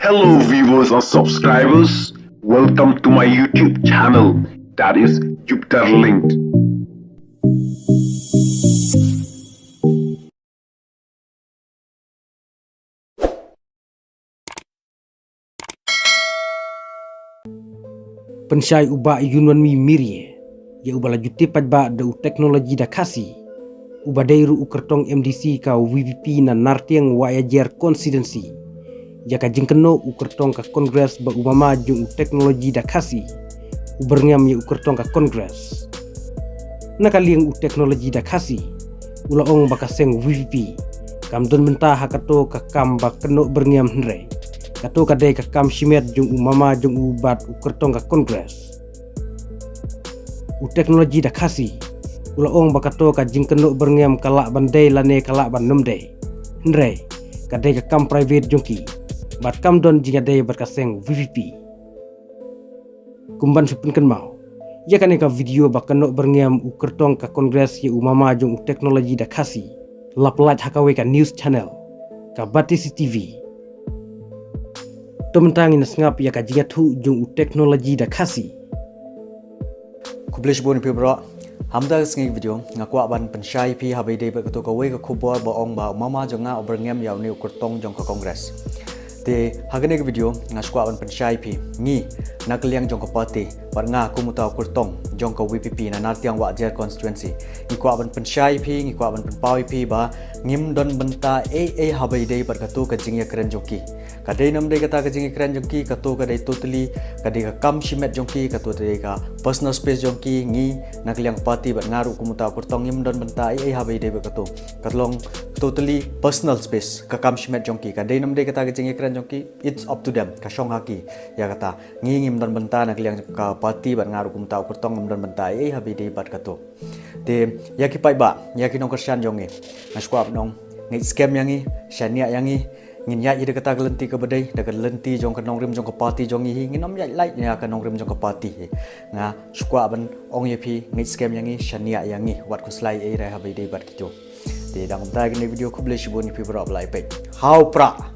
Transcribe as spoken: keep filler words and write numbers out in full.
Hello viewers and subscribers, welcome to my YouTube channel, that is Jupiter Linked. Pynshai u Bah Yunwanmi Mirie, ïa uba la ju tip paidbah da u Technology da Khasi, uba dei ruh u kyrtong M D C ka VPP na Nartiang Wahiajer Constituency, ïa ka jingkynnoh u kyrtong ka Congress ba u mama jong u Technology da Khasi u byrngem ïa u kyrtong ka Congress. Na ka liang u Technology da Khasi u la ong ba ka seng VPP kam don bynta ha kato ka kam ba kynnoh byrngem, hynrei kato ka dei ka kam shimet jong u mama jong u bad u kyrtong ka Congress. U Technology da Khasi u la ong ba kato ka jingkynnoh byrngem ka lah ban dei lane ka lah ban nym dei, hynrei ka dei ka kam private jong ki bad kam don jingïadei bad ka seng VPP. Kum ban shu pynkynmaw, ïa kane ka video ba kynnoh byrngem u kyrtong ka Congress ïa u mama jong u Technology da Khasi la pynlait ha kawei ka news channel, ka Batesi TV. To mynta ngin sngap ïa ka jingïathuh jong u Technology da Khasi. Khublei shibun ïa phi baroh. Ha mynta ka sngi ka video nga kwah ban pynshai ïa phi haba ïadei bad kato kawei ka khubor ba ong ba u mama jong nga u byrngem ïa une u kyrtong jong ka Congress. Te ha kane ka video nga shu kwah ban pynshai ïa phi, ngi na ka liang jong ka party bad nga kum uta u kyrtong jong ka VPP na Nartiang Wahiajer Constituency, ngi kwah ban pynshai ïa phi, ngi kwah ban pynpaw ïa phi ba ngim don bynta ei ei haba ïadei bad kato ka jingïakren jong ki. Ka dei nam dei kata ka jingïakren jong ki, kato ka dei totally, ka dei ka kam shimet jong ki, kato ka dei ka personal space jong ki. Ngi na ka liang party bad nga ruh kum uta u kyrtong ngim don bynta ei ei haba ïadei bad kato. Ka long totally personal space, ka kam shimet jong ki. Ka dei nam dei kata ka jingïakren jong ki, it's up to them, ka shong ha ki ïa kata. Ngi ngim don bynta na ka liang ka party bad nga ruh kum uta u kyrtong ngim don bynta ei ei haba ïadei bad kato. Te ïa ki paidbah, ïa ki nongkyrshan jong ngi, nga shu kwah ban ong, ngeit skhem ïa ngi, shaniah ïa ngi. Ngin ïaid hi da kata ka lynti kaba dei, da ka lynti jong ka nongrim jong ka party jong ngi hi, ngin ym ïaid lait ïa ka nongrim jong ka party hi. Nga shu kwah ban ong ïa phi, ngeit skhem ïa ngi, shaniah ïa ngi, wat khuslai ei ei haba ïadei bad kito. Te dang kumta kane ka video, khublei shibun ïa phi baroh ba la ïa peit. Hau prah.